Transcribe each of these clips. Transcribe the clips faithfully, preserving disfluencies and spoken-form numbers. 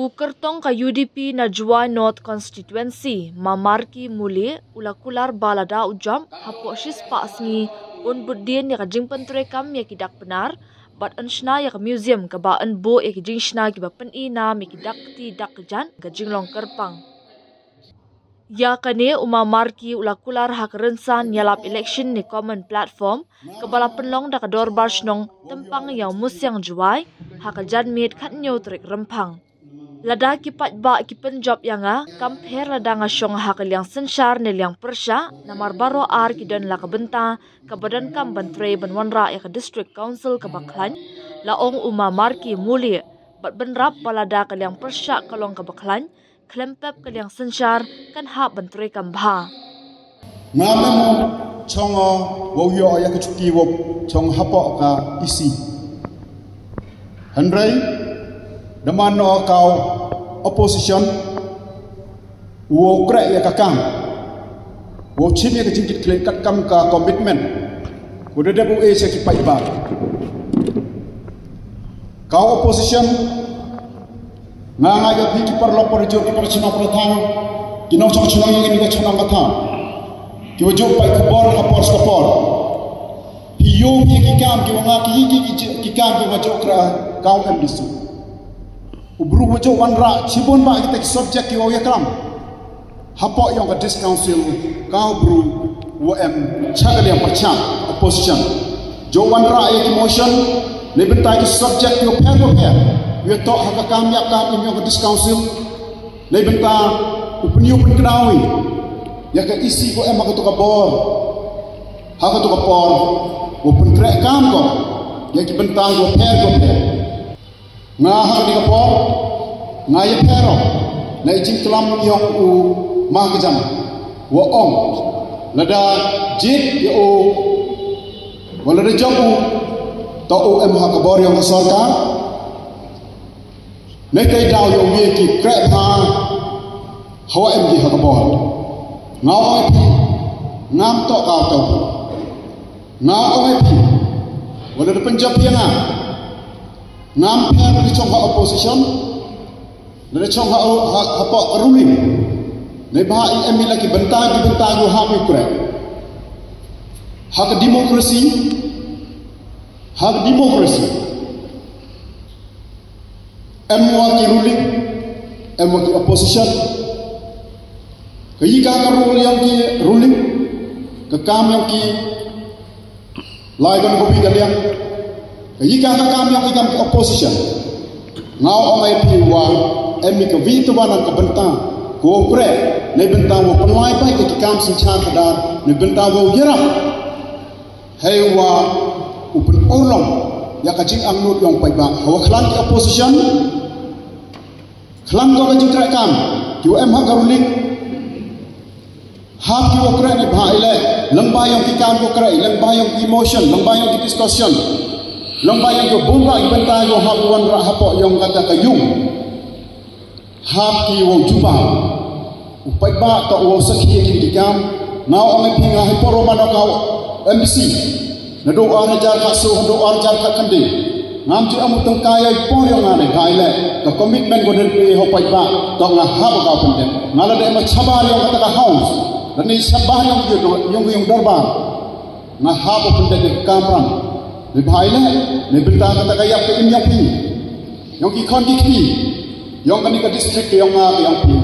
U kyrtong ka U D P na Jowai North Constituency, Ma Marki Muli, u la kular ba lada u jop hapoh shispah sngi, un bud dien ïa ka jingpyntreikam ïa ki dak Pnar bad un shna ïa ka museum kaba un buh ïa ki jingshna kiba pyni nam ïa ki dak kti dak kjat, ka jinglong kyrpang. Ïa kane u Ma Marki u la kular ha ka rynsan ïalap election ne common platform kaba la pynlong da ka Dorbar Shnong Tympang Ïawmusiang Jowai ha ka janmiet khathynñiew tarik Rymphang. Lada ki paidbah ki pynjop ïa nga, kam pher lada nga shong ha ka liang synshar ne liang pyrshah, namar baroh ar ki don la ka bynta kaba donkam ban trei ban wanrah ïa ka District Council kaba khlaiñ, la ong u Ma Marki Muli. Bad bynrap ba lada ka liang pyrshah ka long kaba khlaiñ, khlem pep ka liang synshar kan hap ban treikam bha. Nga mem u chong, uh, wow ïoh ïa ka chuti wow chong hapoh ka E C. Hynrei da man u ka opposition u wow kreh ïa ka kam, wow chim ïa ka jingkitkhlieh katkam ka commitment u da dep u ai sha ki paidbah. Ka opposition, nga nga ïa phi ki paralok parajor, ki parasnong parathaw, ki nongshong shnong ïa kane ka shnong ka thaw, kiwa ju peit khubor ka por ka por. Phi ïohi ki kam kiwa nga, ki ki ki ki kam kiwa nga ju kreh, ka u M D C. U bru wa ju wanrah shibun bha kita ki subject kiwa u ïaklam. Hapoh ïong ka District Council, ka u bru wa em sha ka liang pyrshah, opposition. Ju wanrah ïa ki motion neibynta ki subject kiwa pher wa pher, ïa toh ha ka kam ïa ka im ïong ka District Council, neibynta u pynïoh pynkdaw ïa ka E C wa em ha kato ka bor, ha kato ka por, u pyntrei kam ko ïa ki bynta kiwa pher wa pher. Nga ha kane ka por, nga ïapher na i jingklam ïong u Ma Kjang, wa ong, lada jied ïa u, wa lada jop u, to u em ha ka bor ïong ka sorkar. Neitei daw ïa u ïa ki kreh bha hawa em ki ha ka bor. Nga ong ïa phi, ngam toh ka u tau. Nga ong ïa phi, wa lada pynjop ïa nga, ngam pher da chong ha opposition, da chong ha, ha, hapoh ka ruling. Neibhah i em i la ki bynta ki bynta ïa u hap ïa u kreh. Ha ka democracy, ha ka democracy, em wa ki ruling, em wa ki opposition. Ka yi ka ka rule ïong ki ruling, ka kam ïong ki lai ban ko bi ka liang. Ka yi ka ka kam ïong ki kam ki opposition. Nga ong ai phi wa em ni ka wi tu ba nan ka bynta ko kreh, neibynta wa pynlai bai ka ki kam synshar khadar, neibynta wa u ïarap. Hei wa u pynurlong ïa ka jingangnud ïong paidbah. Hawa khlan ki opposition, khlan ko ka jingkreh kam, ki wa em ha ka ruling. Hap ki wa kreh neibhah i leh, lyngba ïong ki kam wa kreh, lyngba ïong ki motion, lyngba ïong ki discussion, lyngba ïong ki bun ba ki bynta ïong hap wanrah hapoh ïong kata ka ïung. Hap ki wow jubab. U paidbah toh wow sakhi ïa kine ki kam. Nga ong ïa phi nga hei por u man u ka M D C, naduh ar hajar khatsaw haduh ar hajar khatkhyndai. Ngam ju am u tyngkai ïa i por ïong nga ne ka i leh ka commitment ko dei phi ha u paidbah. Toh nga hap u ka pyndep. Nga la dei ma shabar ïong kata ka house, lane shabar ïong ki ïong ki ïong dorbar. Nga hap u pyndep ïa ka kam ram. Neibhah i leh, neibynta kata ka ïap ka im ïong phi, ïong ki khon ki kti, ïong kane ka district ka ïong nga ka ïong phi.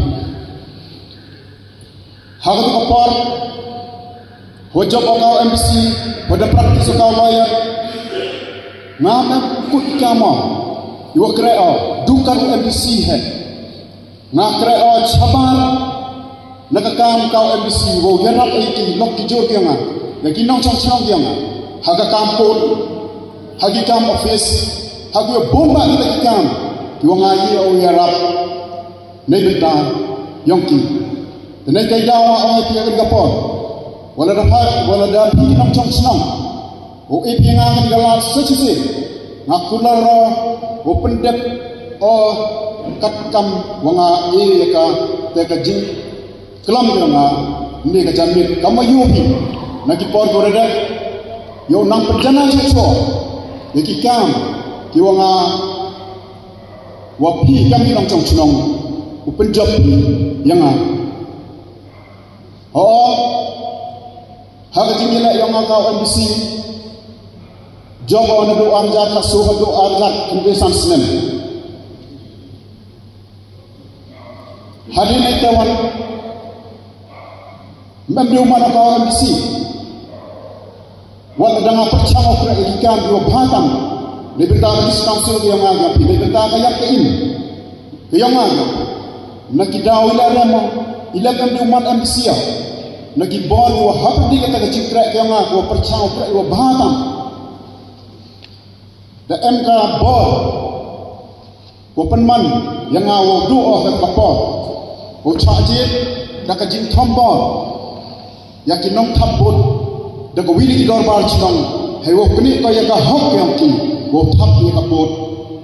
Ha katu ka por, wa jop u ka u M D C, wa da practice u ka u lawyer, nga mem kut ka mo, wa kreh o, du ka u M D C he. Nga kreh o shabar na ka kam ka u M D C, wow ïarap ïa ki lok ki jor ki ïong nga, ïa ki nongshong shnong ki ïong nga, ha ka kam court, ha ki kam office, ha ki bun ba kita ki kam, ki wa nga ïa o ïarap neibynta ïong ki. Te neitei daw nga ong ïa phi ha kane ka por, wa lada phi, wa lada phi ki nongshong shnong, u ïa phi nga ha kane ka lad sa shisien, nga kular o, u pyndep o katkam wa nga ïa ka, te ka jingklam ka nga, ne ka janmiet, kam wa ïohi na ki por ko da dep, ïa u nang pynjanai shisha ïa ki kam ki wa nga Wa phi kam ki nongshong shnong u pynjop phi ïa nga. Ho, ha ka jingïaleh ïa nga ka MDC jong u naduh ar hajar khatsaw haduh ar hajar khyndai san snem. Hadien te wan mem dei u man ka MDC. Wat dang nga pyrshang u khreh ïa ki kam kiwa bha tam. Neibynta ka District Council ka ïong nga ka phi, neibynta ka ïap ka im ka ïong nga ka. Na ki daw i la rem, i la kam dei u man MDC ïa. Na ki bor kiwa hap dei kata ka jingkhreh ka ïong nga kiwa pyrshang u khreh iwa bha tam. Da em ka bor ko pynman ïa nga wow duh ha ka por, wow chah jied da ka jingthombor ïa ki nongthap vote da ka wi na ki dorbar chnong, hei wow knieh ko ïa ka hok ïong ki wow thap ïa ka vote,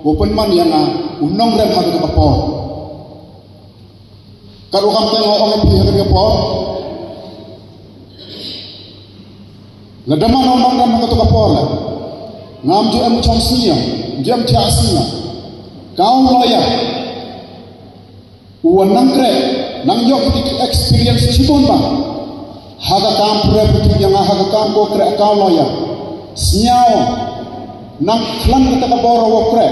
wow pynman ïa nga u nongrem ha ka por. Ka ruh kam tang ong ïa phi ha ka por. Lada man ong nongrem ha ka por la, ngam ju em chong senior, ju em thiah senior. Ka ong lawyer u wan nang khreh, nang ïoh ki experience chibun ba ha ka kam pura pura ïa nga ha ka kam ko khreh ka lawyer. Sniaw nang khlan kata ka bor wa khreh.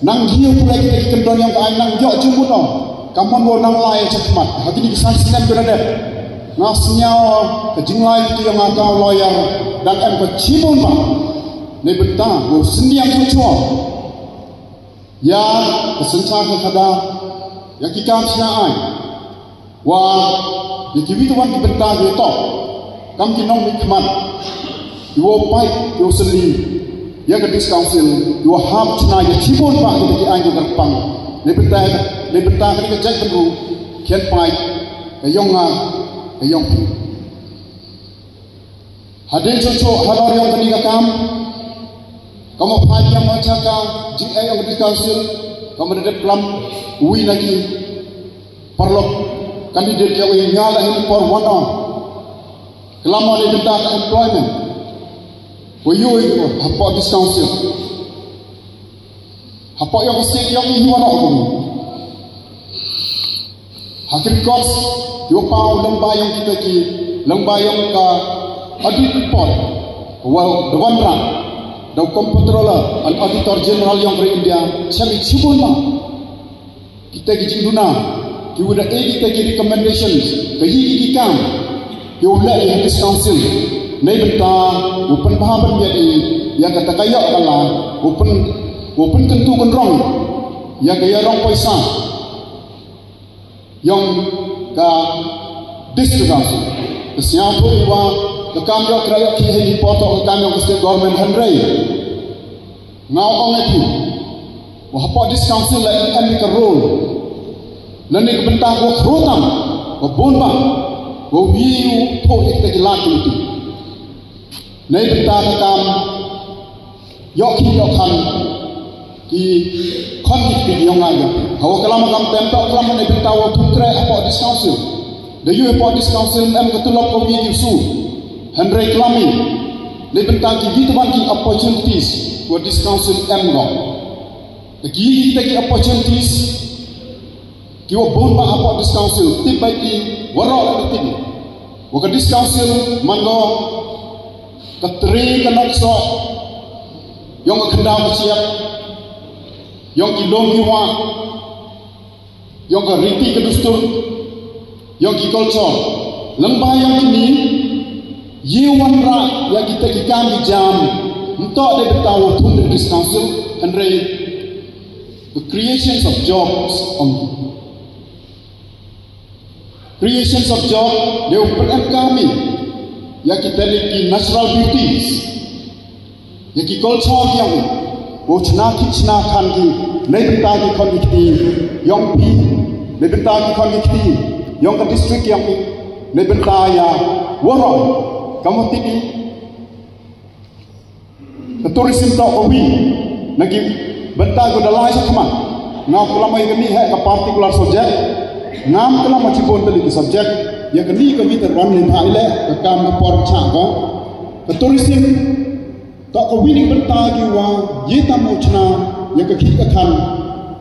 Nang ïa pura kita ki kyndon ïong ka ai nang ïoh jingmut ong. Ka mon wa nang lai ïa chakmat ha kini ki san snem ka dep. Nga sniaw ka jinglai kita ïong ka lawyer dang em ka chibun ba. Neibynta wow syndiang ka chuwa ïa ka synshar ka khadar, ïa ki kam shna ai. Wa ïa kiwi te wan ki bynta kiwa toh kam ki nongmihkhmat kiwa pait kiwa sylli ïa ka District Council, kiwa hap chna ïa chibun ba kita ki aiñ kiwa kyrpang. Neibynta, neibynta kani ka jaitbynriew khian pait ka ïong nga, ka ïong phi. Hadien shuh shuh halor ïong kani ka kam, kam u phai ïong ma cha ka jingeh ïong ka District Council, kam u da dep klam uwi na ki paralok candidate ïong i nga la hi por wan ong. Klam wan i bynta ka employment wa ïoh i hapoh District Council. Hapoh ïong ka state ïong i hiwa noh kum ha ki records kiwa paw lyngba ïong kita ki, lyngba ïong ka audit report wa da wanrah da u Comptroller and Auditor General ïong ka ri India. Chem i chibun ma kita ki jingduna kiwa da e kita ki recommendations, ka yi ki kam kiwa leh ïa ka District Council. Neibynta u pynbha pynbiang i ïa kata ka ïoh ka la u pyn, u pynkyntu kynrong ïa ka ïarong poisa ïong ka District Council. Ka sniawthuh i wa ka kam ïoh kra ïoh ki hei por toh ka kam ïong ka state government, hynrei nga ong ïa phi wa hapoh District Council la em ka role lane ka bynta wa khrutam wa bun ba wa wi u thoh ïa kita ki lad committee. Neibynta ka kam ïoh ki ïoh kan ki khon ki kti ïong nga ïong. Hawa klam kam tem toh klam neibynta wa thung kre hapoh District Council. Da ïoh hapoh District Council em ka tulop ko wi ki su. Hynrei klam i neibynta ki wi tuban ki opportunities wa District Council em go. Da ki wi kita ki opportunities kiwa bun ba hapoh District Council tip bai ki waroh la tip. Wa ka District Council man go ka tri ka nokso ïong ka khyndaw ka chiap, ïong ki long ki wah, ïong ka riti ka dustur, ïong ki culture. Lyngba ïong kini, ye wanrah ïa kita ki kam ki jam, ntoh de bynta wa thung de District Council, hynrei the creations of jobs ong. Creations of job, de u pynencourage ïa kita ki natural beauties. Ïa ki culture ki ïong, wow chna ki chna khan ki, neibynta ki khon ki kti ïong phi, neibynta ki khon ki kti ïong ka district ïong phi, neibynta ïa waroh, kam u tip i ka tourism toh ka wi na ki bynta ko da lai sa khmat. Nga klam ïa kani ha ka particular subject, ngam klam ïa chibun tylli ki subject. Ïa kani ka wi te ran ni ha ile ka kam ka por cha ko ka tourism. Toh ka wi na ki bynta kiwa ye tam u chna ïa ka khih ka khan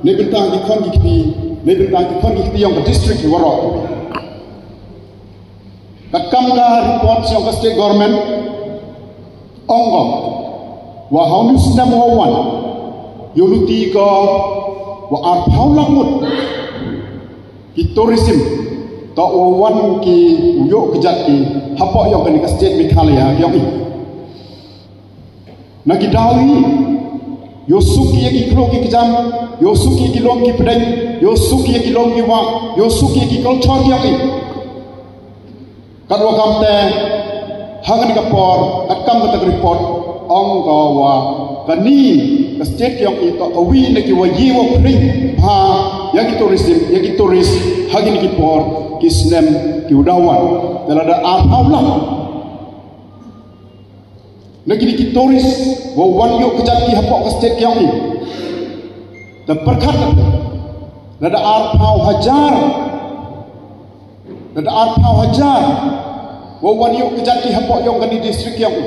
Neibynta ki khon ki kti, neibynta ki khon ki kti yong ka district hi waroh. Katkam ka report yong ka state government, ong ko, wa ha u snem wa wan, yoh luti ko, wa arphaw lak ngut ki tourism, to wa wan ki, u yoh kjat ki, hapoh yong kani ka state Meghalaya yong i. Na ki daw i, yoh suk ki ya ki khlur ki kjam, yoh suk ki ya ki lum ki pdeng, yoh suk ki ya ki lum ki wah, yoh suk ki ya ki culture ki yong i. Katwa kamte, ha kani ka por, katkam kata ka report, ong ko wa, kani ka state yong i to, kawi na ki wa yi wa pring, ha, ya ki tourism, ya ki tourist, ha kini ki por, ki snem, ki wa da wan. Te lada arphaw lak na kini ki tourist, wa wan yoh kjat ki hapoh ka state yong i. Te pyrkhat, lada arphaw hajar, lada arphaw hajar, wa wan yoh kjat ki hapoh yong kani district yong i.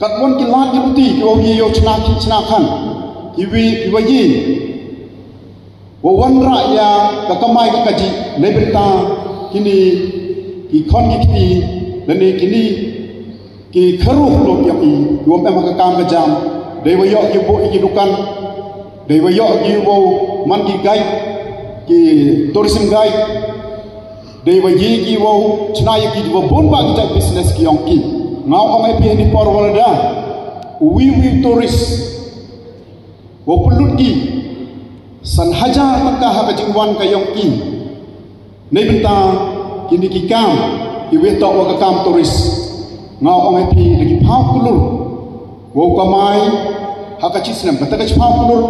Katwan ki lad ki luti, ki wa yi yoh chna ki chna khan, ki wi, ki wa yi. Wa wanrah ya ka kamai ka kajih, neibynta kini ki khon ki kti, lane kini ki kharu lo ki, ki wa em ha ka kam ka jam, dei wa yoh ki buh ki dukan, dei wa yoh ki wa man ki guide, ki tourism guide, dei wa yi ki wa chna ya ki wa bun ba ki jait business ki yong ki. Nga ong ai phi ha ni por wa lada, wi wi tourist, wa pynlut ki san hajar tyngka ha ka jingwan ka yong ki. Neibynta kini ki kam, ki wa toh wa ka kam tourist. Nga ong ai phi da ki phaw klur wa u kamai ha ka chi snem, kata ka chi phaw klur.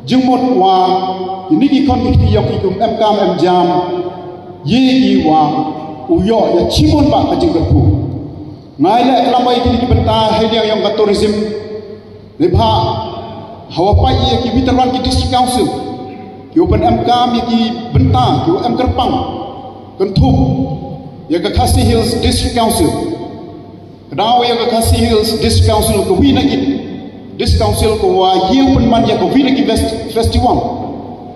Jingmut wa kini ki khon ki kti yong ki kum em kam em jam, yi ki wa u yoh ya chibun ba ka jingkyrkhu. Nga i leh klam wa ya kini ki bynta hei diang yong ka tourism. Neibhah, hawa pait ya ki veteran ki district council, ki wa pynemkam ya ki bynta, ki wa em kyrpang, kynthup ya ka Khasi Hills District Council. Ka daw ya ka Khasi Hills District Council, ka wi na ki district council ka wa yi u pynman ya ka wi na ki fest-, festival,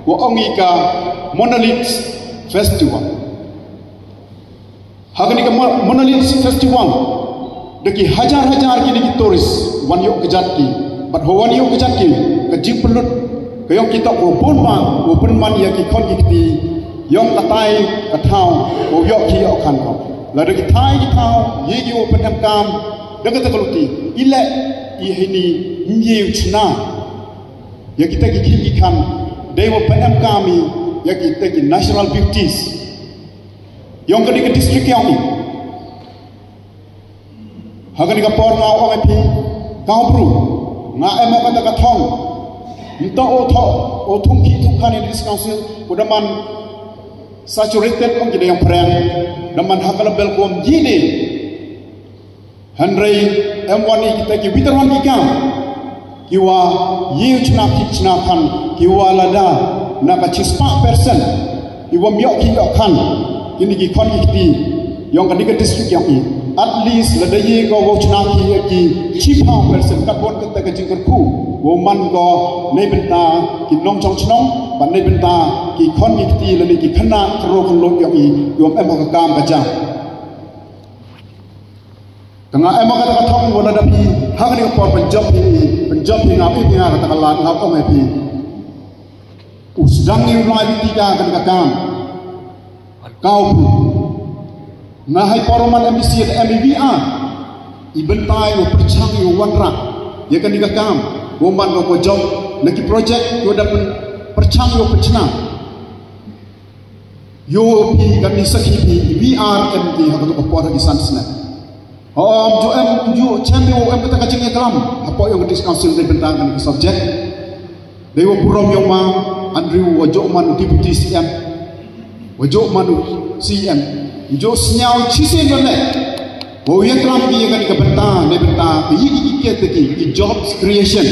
wa ong i ka Monolith Festival. Ha kani ka Mo-, Monolith Festival, da ki hajar hajar kini ki tourist wan yoh kjat ki. Bad hawa wan yoh kjat ki, ka jingpynlut ka yong ki toh wa bun ba, wa pynman ya ki khon ki kti, yong ka tai ka thaw, wa yoh ki yoh khan ko. Lada ki tai ki thaw, yi ki wa pynemkam da kata ka luti, i leh i hini, ym yi u chna ya kita ki khih ki khan, dei wa pynemkam i ya kita ki natural beauties yong kani ka district yong i. Ha kani ka por nga ong ai phi, kaw bru, nga em ha kata ka thong. Nto o tho, o thung ki thung kani district council, u da man saturated ong ki da yong pren, da man ha ka level kum ji de. Hynrei em wan i kita ki veteran ki kam, ki wa yi u chna ki chna khan, ki wa lada na ka chispah percent, i wa ym yoh ki yoh khan, kini ki khon ki kti yong kani ka district yong i. At least lada yi ko wa u chna ki ya ki chiphaw percent, katwan kata ka jingkyrkhu wa man ko neibynta ki nongchong chnong, bad neibynta ki khon ki kti lane ki khynnah khynroo khyllood yong i, ki wa ym em ha ka kam ka jam. Ka nga em ha kata ka thong wa lada phi, ha kani ka por pynjop phi, pynjop phi nga, phi nga kata ka lad, nga ong ai phi. U sdang i u lai luti ka kani ka kam. Kaw bru. Nga hai por man M D C da M E V R. I bynta i wa pyrchang i wa wanrah ya kani ka kam. Wa man wa ko jop na ki project wa da pyn-, pyrchang i wa pynchna. Yoh phi kani sakhi phi V R M T ha kato ka por ha ki san snem. Hom ju em ju chem yoh em kata ka jingïaklam hapoh yong ka district council neibynta kani ka subject. Dei wa burom yong ma Andrew wa jooh man u deputy C M, wa jooh man u C M, jooh sñiaw chisien lane. Wa u ïaklam ki ya kani ka bynta neibynta ki yi ki ki ki jobs creation.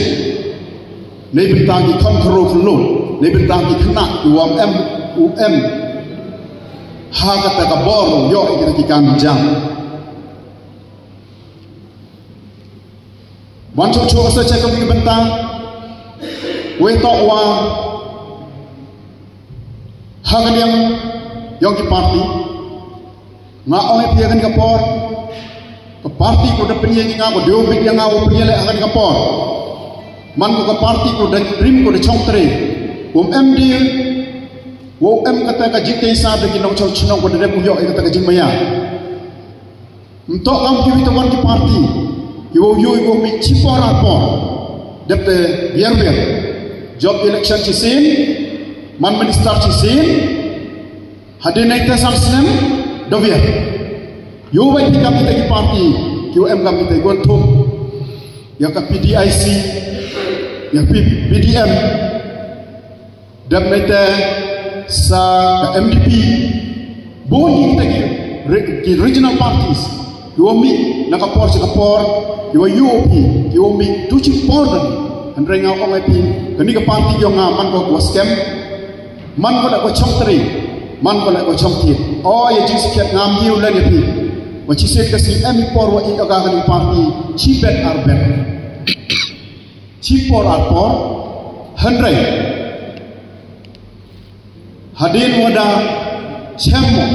Neibynta ki khon khynroo khyllood, neibynta ki khynnah ki wa ym em, u em ha kata ka bor yoh ïa kita ki kam jam. Wan chuh chuh sa check ki bynta. Wei tok wa ha ka liang yong ki party. Nga ong ïa phi ha kane ka por, ka party ko da pynïeng ïa nga, ko da ïoh bit ïa nga, ko pynïeng leh ha kane ka por. Man ko ka party ko da rim, ko da chong tre. Ko em de, ko em kata ka jingtei sa da ki nongchong chnong, ko da dep u ïoh ïa kata ka jingmaïa. Mtok kam ki wi tawon ki party. Ki wow ïoh, ki wow mih chi por ar por. Dep te biar biar. Jop election chi sien, man minister chi sien. Hadien nai te san snem da biar. Ïoh bai phi kam kita ki party, ki wow em kam kita, wan thum. Ïa ka P D I C, ïa P-, P D M. Dep nai te sa ka M D P, bun ki kita ki re-, ki regional parties, ki wow mih na ka por sha ka por, ki wow ïoh phi, ki wow mih tu chi por da. Hynrei nga ong ïa phi, kane ka party yong nga man ko ka wa skhem, man ko leh ko chong tre, man ko leh ko chong thied. O ïa jingsakhiat ngam ïoh len ïa phi. Wa chi sien ka sngi em i por wa i aga kane ka party, chi bet ar bet. Chi por ar por, hynrei hadien wa da chem mo,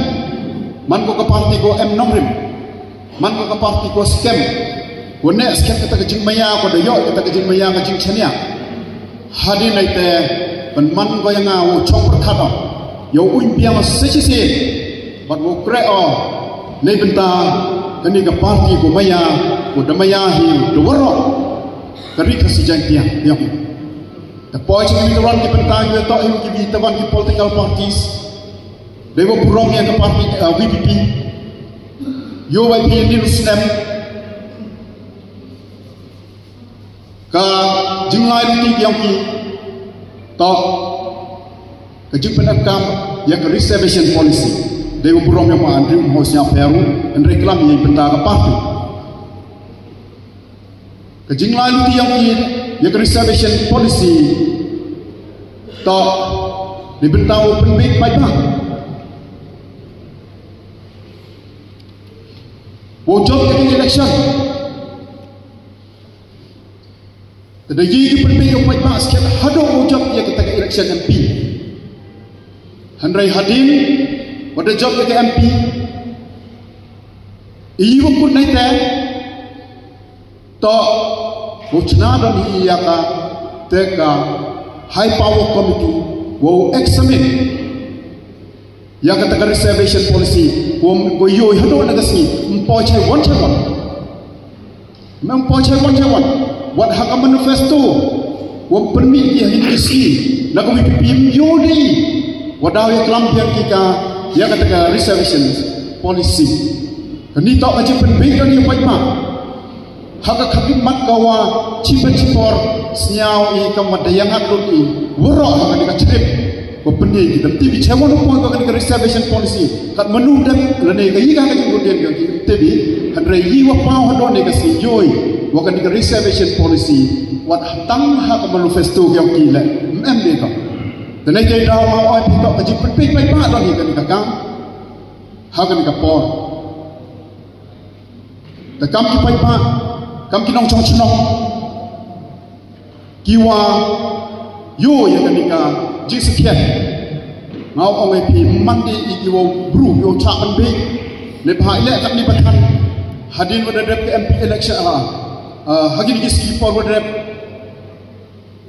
man ko ka party ko em nongrim, man ko ka party ko skhem, ko neh skhem kata ka jingmaïa, ko da ïoh kata ka jingmaïa, ka jingchaniah. Hadien nai te, ban man ko ïa nga wow chong pyrkhat o, ïa u uiñ biang o sa shisien, bad wow kreh o, neibynta kane ka party ko maïa, ko da maïa hi da waroh ka Ri Khasi Jaiñtia yong i. Te poi chi ki wi tawon ki bynta, ïa toh ïa ki wi tawon ki political parties. Dei wa burom ïa ka party, uh, V P P. Ïoh bai phi ni lu snem. Ka jinglai luti ki yong ki. Toh ka jingpyndem kam ïa ka reservation policy. Dei wa burom ïa ma Andrew Mhosnya Peru, hynrei klam ïa bynta ka party. Ka jinglai luti yong ki ïa ka reservation policy. Toh ni bynta wow pynbeit paidbah. Wow jop ïa ka election. Te da ïa ki pynbeit ïa u paidbah skhem haduh wow jop ïa kata ka election M P. Hynrei hadien wa da jop ïa ka M P, i wa kut nai te, toh u chna don hi ïa ka te ka High Power Committee wow examine ïa kata ka reservation policy, ko, ko ïoh haduh na ka sngi, ym poi chai wan chai wan. Ym poi chai wan chai wan. Wat ha ka manifesto wa pynmih ïa hi ki sngi na ka V P P ym ïoh de. Wa daw ïa klam biang ki ka ïa kata ka reservation policy. Kani toh ka jingpynbeit ïa u paidbah. Ha ka khmih mat ka wa chi bad chi por, sñiaw i kam wa da ïa ngat lut i waroh ha kani ka trip. Wa pyni ki dam tibi chai wan u poi ka kani ka reservation policy. Kat manu dep lane ka i ka ka jingkut dien ka ki tibi. Hynrei i wa paw haduh ne ka si yoi wa kani ka reservation policy. Wat tang ha ka manifesto ka ki le. Em de ka. Te nai te daw ma oi phi toh ka jingpynbeit paidbah don i kani ka kam. Ha kani ka por. Te kam ki paidbah, kam ki nongchong chnong, ki wa ïoh ïa kani ka jingsakhiat. Nga ong ïa phi man de i ki wa bru, ki wa chah pynbeit. Ne bha i leh katni ba than. Hadien wa da dep ka M P election ha. Ah, ha kini ki sngi por wa da dep.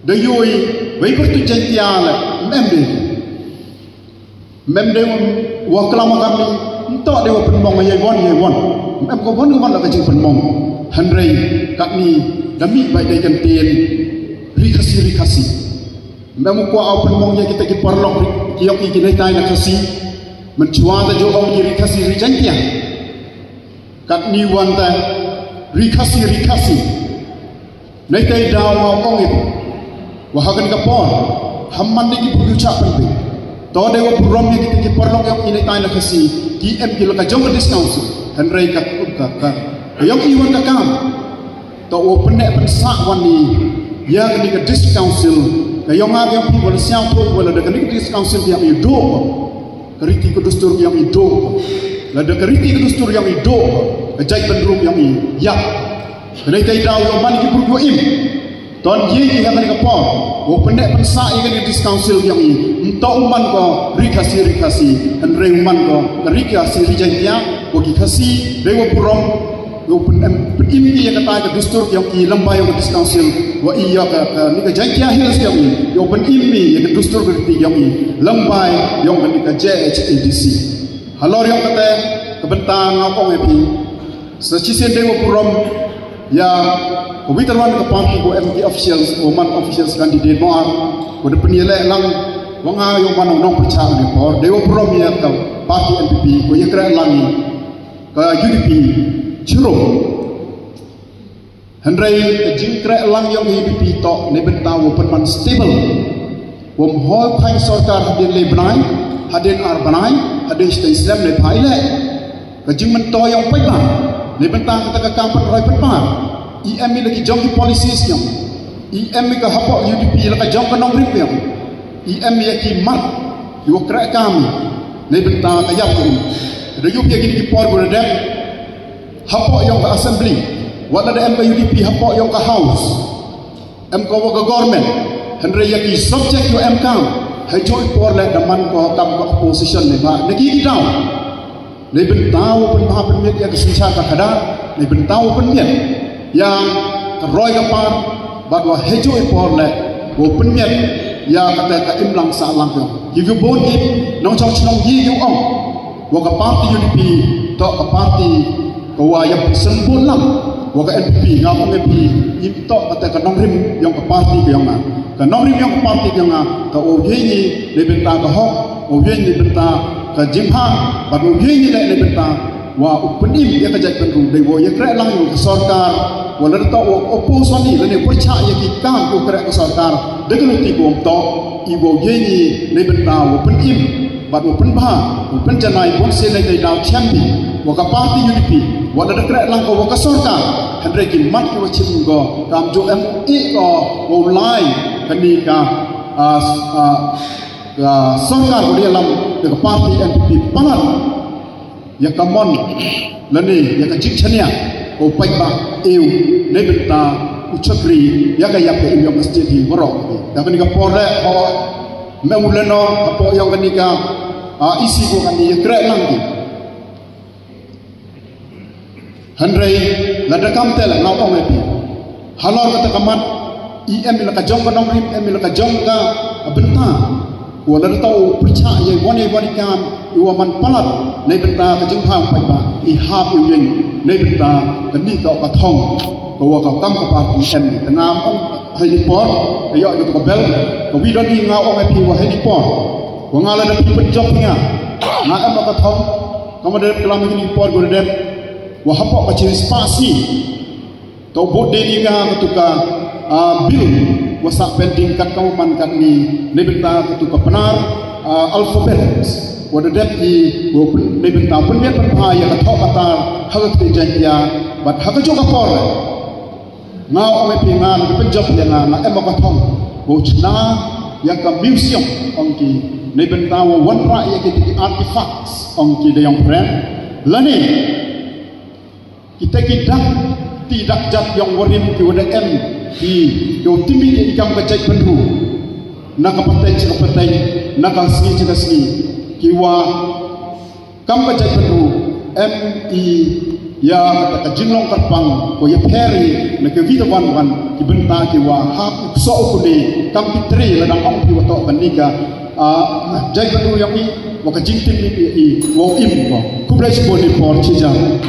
Da ïoh i, wei pyrtuit Jaiñtia le, ym em de. Ym em de wa klam ha kani, ym toh de wa pynmong ïa wan ïa wan. Ym em ka wan ka wan la ka jingpynmong. Hynrei katni da mih bai dei kyntien Ri Khasi, Ri Khasi. Ym em u kwah u pynmong ïa kita ki paralok ki yong i ki neitai na Khasi. Mynshuwa da ju ong ki Ri Khasi Ri Jaiñtia. Katni wan ta Ri Khasi, Ri Khasi. Nai te daw ma ong i. Wa ha kani ka por. Ham man de ki pyrdu chah pynbeit. To de wa burom ïa kita ki paralok yong i neitai na Khasi. Ki em ki la ka jong ka District Council. Hynrei ka ka ka. Ka yong i wan ka kam. To wa pynneh pynsah wan i. Ïa kani ka District Council. Ka yong nga ka yong phi wa la sñiawthooh wa la da kani ka District Council ka yong i duh. Ka riti ka dustur ka yong i duh. Lada ka riti ka dustur yong i duh. Ka jaitbynriew ka yong i ïap. Ka nai te daw yong man ki briew wa im. Ton ïa i ha kani ka por. Wa pynneh pynsah ïa kane ka District Council yong i. Ym toh u man ko ri Khasi ri Khasi, hynrei u man ko ka ri Khasi ri Jaintia, wa ki Khasi dei wa burom. Wa pyn-, em, pynim ki ïa kata ka dustur yong i lyngba yong ka District Council, wa i ïa ka, kane ka Jaintia Hills yong i, wa pynim i ïa ka dustur ka riti yong i lyngba yong kane ka J H A D C. Halor yong kata ka bynta nga ong ïa phi, sa shisien dei wa burom ïa ka wei tyrwan ka party ko M P officials, ko man officials candidate mo ar, ko da pynïaleh lang wa nga ïa u man u nongpyrshah ne por, dei wa burom ïa ka party N P P, ko ïa kren lang ka U D P chirum. Hynrei ka jingkren lang yong U D P toh ne bynta wa pynman stable. Wam hoi khang sorkar hadien le bnai, hadien ar bnai, hadien shteng slem ne phai le. Ka jingmyntoi yong paidbah ne bynta kata ka kam pynroi pynpar. I em i la ki jong ki policies yong i. I em i ka hapoh U D P la ka jong ka nongrim yong i. I em i ïa ki mat, ïa wa kren kam ne bynta ka ïap yong i. Da ïup ïa kine ki por ko da dep hapoh yong ka assembly, wat la da em ka U D P hapoh yong ka house. Em ko wa ka government, hynrei ïa ki subject wa em kam, ha juh i por le da man ko kam ka opposition ne ba, ne ki ki daw. Ne bynta wa pynbha pynmiat ïa ka synshar ka khadar, ne bynta wa pynmiat ïa ka roi ka par, bad wa ha juh i por le wa pynmiat ïa kata ka imlang sahlang ka. Ki ki bun ki nongshong shnong ki ki ong wa ka party U D P toh ka party ka wa ïa pynsynbun lang wa ka N P P, nga ong ïa phi, im toh kata ka nongrim yong ka party ka yong nga. Ka nongrim yong ka party ka yong nga, ka u ïeng i ne bynta ka hok, u ïeng i ne bynta ka jingbha, bad u ïeng i ne bynta wa u pynim ïa ka jaitbynriew, dei wa ïa kren lang ïa ka sorkar, wa la da toh wa oppose wa ni, lane pyrshah ïa ki kam u kren ka sorkar, da ka luti ko um toh, i wa u ïeng i ne bynta wa pynim bad wa pynbha, wa pynjanai bun sien ne ka daw champion wa ka party U D P, wa la da kren lang ko wa ka sorkar, hynrei ki mat ki wa chim ko, kam ju em i ko wa u lai kane ka, ah, ah, ka sorkar wa ïalam da ka party N P P palat ïa ka mon lane ïa ka jingchania ko paidbah, ïa u ne bynta u chakri ïa ka ïap ka im yong ka state hi baroh. Da kane ka por re ho me u leno hapoh yong kane ka, ah, isi ko kane ïa kren lang ki. Hynrei la da kam te la nga ong ïa phi, halor kata ka mat, i em i la ka jong ka nongrim, em i la ka jong ka bynta. Wa la da toh u pyrshah ïa wan ïa wan i kam i wa man palat ne bynta ka jingbha paidbah, i hap i ïeng ne bynta kane toh ka thong ka wa ka kam ka party em. Te nga ong ha ini por, ïa ïa ka bel ka wi don i, nga ong ïa phi wa ha ini por wa nga la da phi pynjop nga, nga em ka thong. Ka ma da klam ha ini por ko da dep wa hapoh ka chi spah sngi. To bud dei ni ka katu ka, ah, bill wa sah pending kat ka man kat ni, ne bynta katu ka Pnar, ah, alphabet. Wa da dep i wa pyn-, ne bynta pynmiat pynbha ïa ka thoh ka tar ha ka ktien Jaiñtia bad ha ka juh ka por. Nga ong ïa phi, nga la pynjop ïa nga, nga em ka thong wa chna ïa ka museum ong ki, ne bynta wa wanrah ïa ki, ki artifacts ong ki da ïong pren. Lane kita ki dak ti dak jat ïong warim ki wa da em ki, ki wa timi ïa i kam ka jaitbynriew na ka pateng sha ka pateng, na ka sngi sha ka sngi, ki wa kam ka jaitbynriew em i ïa kata ka jinglong kyrpang ko ïa pher i na ka wi ta wan wan ki bynta ki wa hap i ksoh u kune kam ki tre la dang ong ki wa toh ban ni ka, ah, jaitbynriew ïong i wa ka jingtim ni i wa im ko. Khublei shibun i por chi jan.